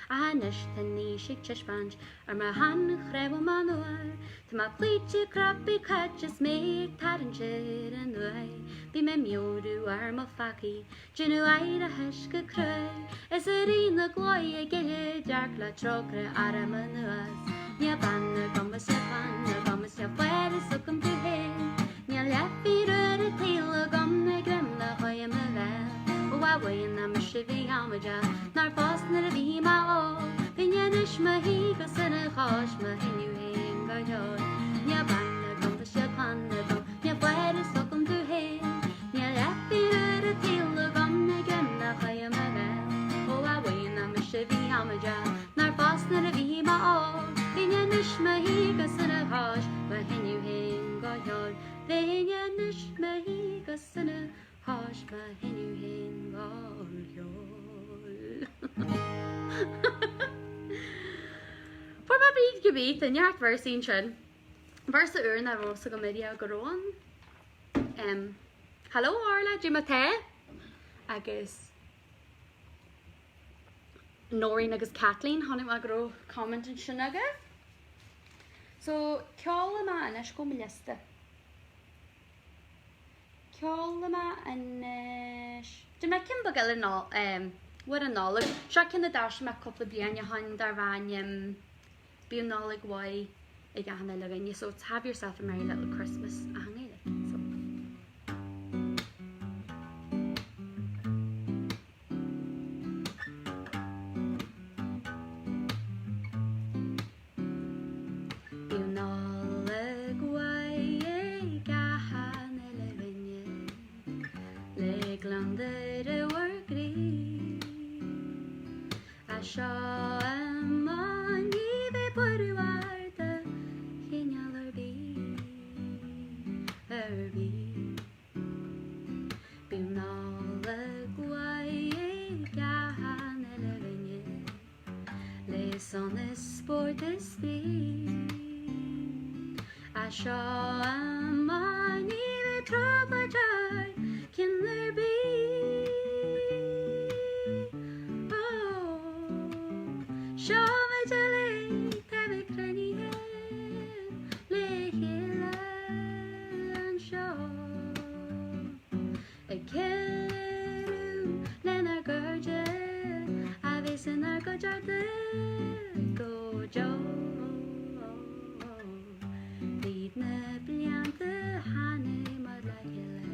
Ach anois tá an aois ag taispeáint ar mo sheanchnámha anoir, tá mé cloíte cráite caite is mé ag tarraingt ar an uaigh. Bím ag meabhrú ar mo pheacaí Déanamh aithreachais go cruaidh is i rith na gcloí gile dearc le trócaire orm anuas. Níl bean agam is níl clann agam is níl foighid agam domh féin. Níl leathphian ar an tsaol agam ná greim le haghaidh mo bhéil. Ó a bhuíon mise a bhí amaideach nár phós nuair a bhí mé óg, bheinn anois 'mo shuí go sona chois mo thinidh féin go heol. Níl bean agam is níl clann agam níl foighid agam domh féin. Níl leathphian ar an tsaol agam ná greim le haghaidh mo bhéil. Ó a bhuíon mise a bhí amaideach nár phós nuair a bhí mé óg, bheinn anois 'mo shuí go sona chois mo thinidh féin go heol. Bheinn anois 'mo shuí go sona chois mo thinidh féin go heol. Fuair mé bríd go bít, neart véarsaí ansin. Véarsa úr nach raibh fhios agam ariamh go raibh ann. Em, Hello Orla, cad é mar tá? Agus Noreen agus Kathleen, chonaic mé go raibh comment ansin agaibh. So, ceolfaidh mé anois go mo liosta. Ceolfaidh mé anois. Déanfaidh mé ceann beag eile ná, em, Amhrán Nollag. Seo ceann a d'aistrigh mé cúpla bliain ó shin darb ainm Bíodh Nollaig Mhaith ag achan uile dhuine so it's have yourself a merry little Christmas ach i nGaeilge so. Bíodh Nollaig mhaith ag achan uile dhuine le gliondar i bhur gcroí. As seo amach ní bheidh buaireamh. Sona is spórt is spraoi. As seo amach ní bheidh trioblóid ar cheann ar bith. Ó, seo muid uilig, táimid cruinnithe le chéile anseo. Ag ceiliúradh lenár gcairde a bheas inár gcuideachta go deo. Tríd na blianta tháinig muid le chéile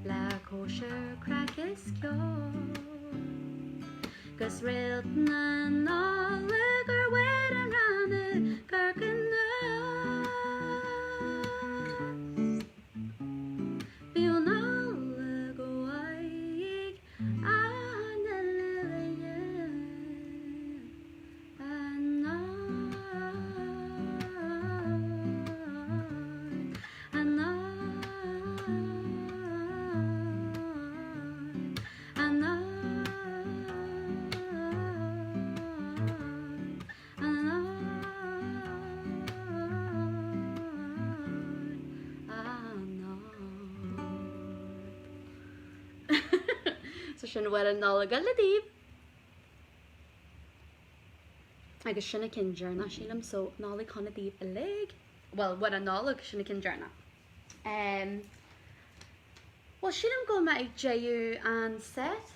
le cóisir, craic is ceol. 'Gus réalt na Nollag ár bhfuair an rana gur gnás. Bíodh Nollaig mhaith ag achan uile dhuine anocht, anocht, anocht, So sin amhrán Nollag eile daoibh. Agus sin an ceann deireanach sílim, so Nollaig shona daoibh uilig. Bhuel, amhrán Nollag, sin an ceann deireanach. Um, Bhuel, sílim go bhfuil mé ag deireadh an set.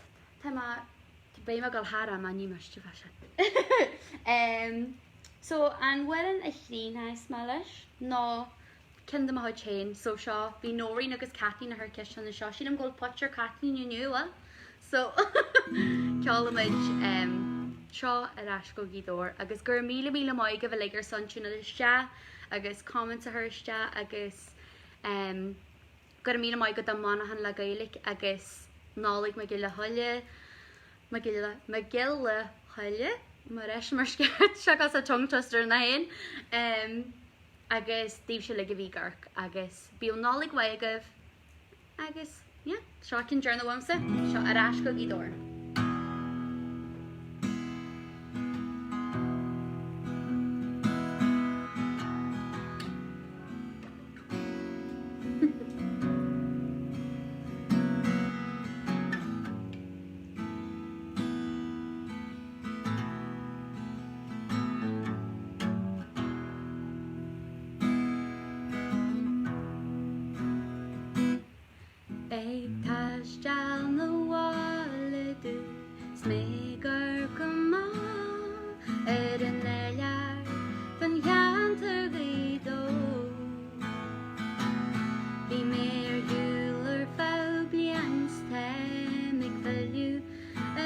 Tá mé Beidh mé ag dul thar am, ní miste fá sin. So, an amhrán a chríochnós mé leis ná ceann de mo chuid féin. So seo, bhí Nóirín agus Caitlín a chuir ceist anseo. Sílim go bhfuil póit ar Caitlín inniu, bhfuil? So, ceolfaimid seo ar ais go Gaoth Dobhair. Agus go raibh míle míle maith agaibh uilig ar son tiúnáil isteach agus comments a chur isteach agus Go raibh míle maith agat do Monaghan le Gaeilge agus Nollaig Mac Giolla Thuile, Mac Giolla, Mac Giolla Thuile, mar eis mar sceart, seachas a tongue twister na héin, agus daoibhse uilig a bhí ag amharc agus bíodh Nollaig mhaith agaibh agus yeah, seo ceann deireanach uaimse, seo ar ais go Gaoth Dobhair. Ag taisteal 'na bhaile domh 's mé ag amharc amach ar an oileán fan cheantar Ghaoth Dobhair. Bhí mé ar shiúl ar feadh bliain 's táim ag filleadh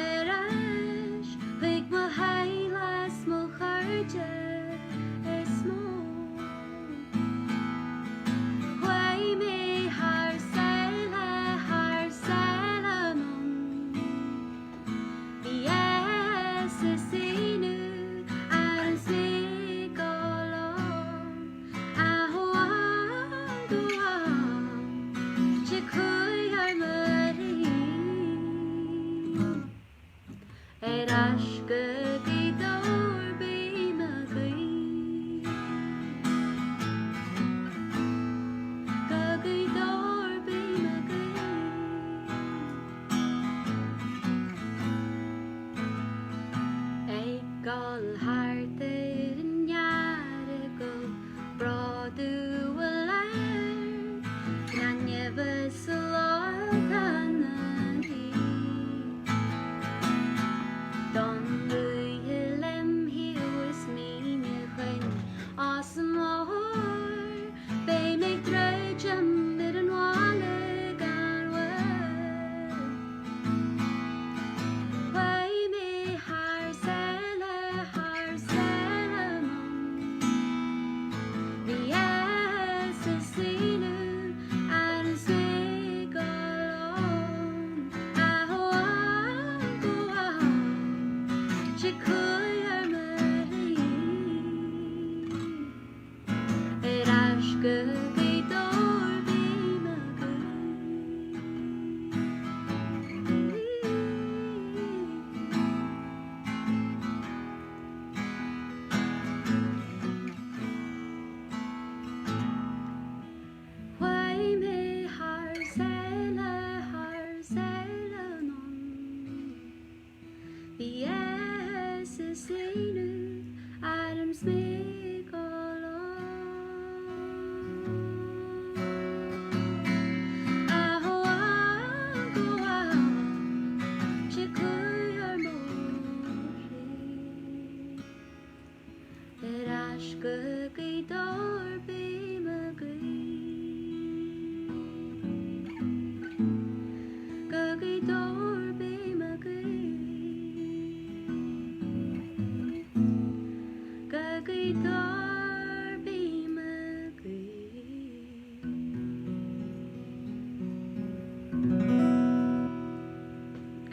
ar ais chuig mo theaghlach 's mo chairde is mó. Chuaigh mé thar sáile, thar sáile anonn.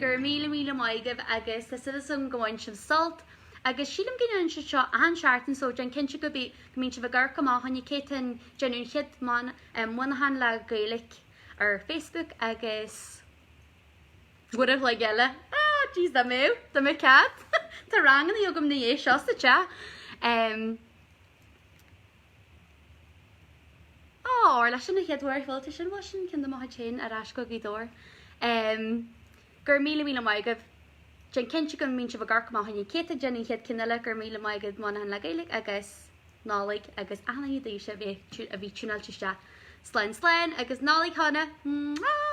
Go raibh míle míle maith agaibh agus tá súil agam go mbain sibh sult agus sílim go ndéanann siad seo achan seachtain so déan cinnte go mbíonn sibh ag amharc amach fá choinne cé atá ag déanamh an chéad Monaghan le Gaeilge ar Facebook agus uair a chloig eile. Ah jeez dá mbeadh, dá mbeadh cead. Tá ranganna agam ina dhiaidh seo sa teach. Á, Orla, sin an chéad uair a chuala tú sin, bhuel sin ceann de mo chuid féin ar ais go Gaoth Dobhair. Go raibh míle míle maith agaibh. Déan cinnte go mbíonn sibh ag amharc amach fá choinne cé atá ag déanamh an chéad ceann eile, go raibh míle maith agaibh Monaghan le Gaeilge agus Nollaig agus achan duine daoibhse a bhí a bhí tiúnáilte isteach. Slán slán agus Nollaig shona! Mwah!